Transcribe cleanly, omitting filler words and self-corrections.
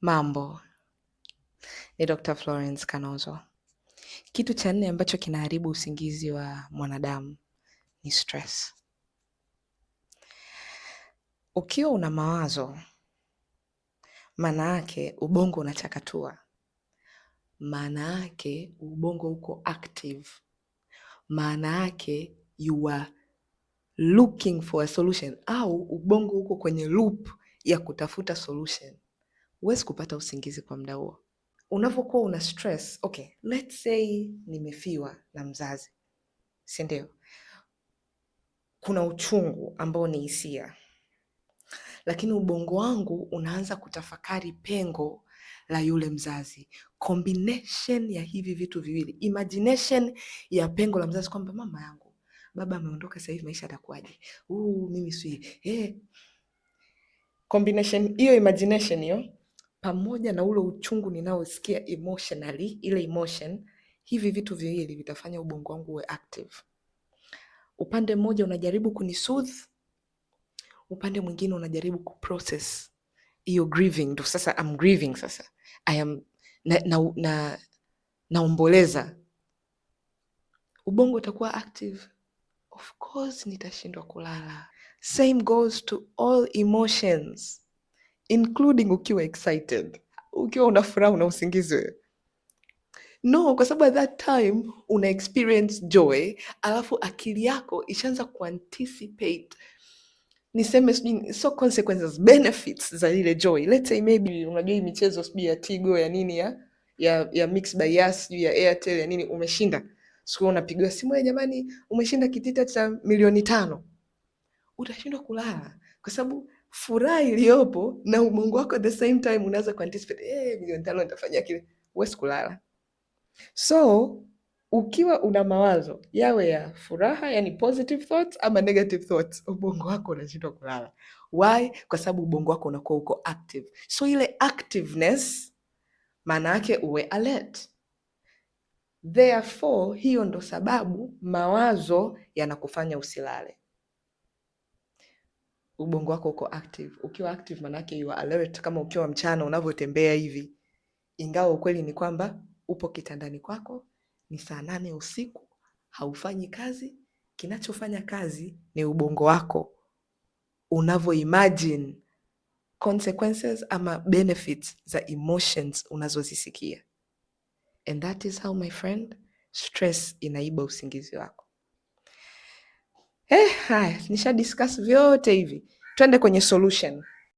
Mambo, ni Dr. Florence Kanozo. Kitu cha nne ambacho kinaharibu usingizi wa mwanadamu ni stress. Ukiwa una mawazo, maana yake ubongo unachakatua, maana yake ubongo uko active, maana yake you are looking for a solution, au ubongo uko kwenye loop ya kutafuta solution. Huwezi kupata usingizi kwa muda huo. Unavyokuwa una stress, okay, let's say nimefiwa na mzazi, si ndio? Kuna uchungu ambao ni hisia, lakini ubongo wangu unaanza kutafakari pengo la yule mzazi, combination ya hivi vitu viwili, imagination ya pengo la mzazi kwamba mama yangu, baba ameondoka sasa hivi, maisha yatakuwaje? Mimi si combination hiyo, imagination hiyo pamoja na ule uchungu ninaosikia emotionally, ile emotion, hivi vitu viwili vitafanya ubongo wangu uwe active. Upande mmoja unajaribu kunisoothe, upande mwingine unajaribu kuprocess hiyo grieving. Ndo sasa I'm grieving, sasa I am na, na, na, naomboleza. Ubongo utakuwa active, of course nitashindwa kulala. Same goes to all emotions, including ukiwa excited, ukiwa una furaha, una usingizi wewe? No, kwa sababu at that time una experience joy, alafu akili yako ishaanza kuanticipate, niseme sijui so consequences, benefits za ile joy. Let's say maybe unajua hii michezo sijui ya Tigo, ya nini, ya Mix by Yas, sijui ya Airtel, ya nini, umeshinda. Siku unapigiwa simu ya jamani, umeshinda kitita cha milioni 5. Utashindwa kulala kwa sababu furaha iliyopo na ubongo wako at the same time unaweza kuanticipate, milioni 5 nitafanyia kile, huwezi kulala. So ukiwa una mawazo yawe ya furaha, yani positive thoughts ama negative thoughts, ubongo wako unashindwa kulala. Why? Kwa sababu ubongo wako unakuwa uko active. So ile activeness maana yake uwe alert. Therefore, hiyo ndo sababu mawazo yanakufanya usilale. Ubongo wako uko active. Ukiwa active maana yake you are alert, kama ukiwa mchana unavyotembea hivi, ingawa ukweli ni kwamba upo kitandani kwako, ni saa 8 usiku, haufanyi kazi. Kinachofanya kazi ni ubongo wako unavyo imagine consequences ama benefits za emotions unazozisikia. And that is how, my friend, stress inaiba usingizi wako. Haya, nisha discuss vyote hivi, twende kwenye solution.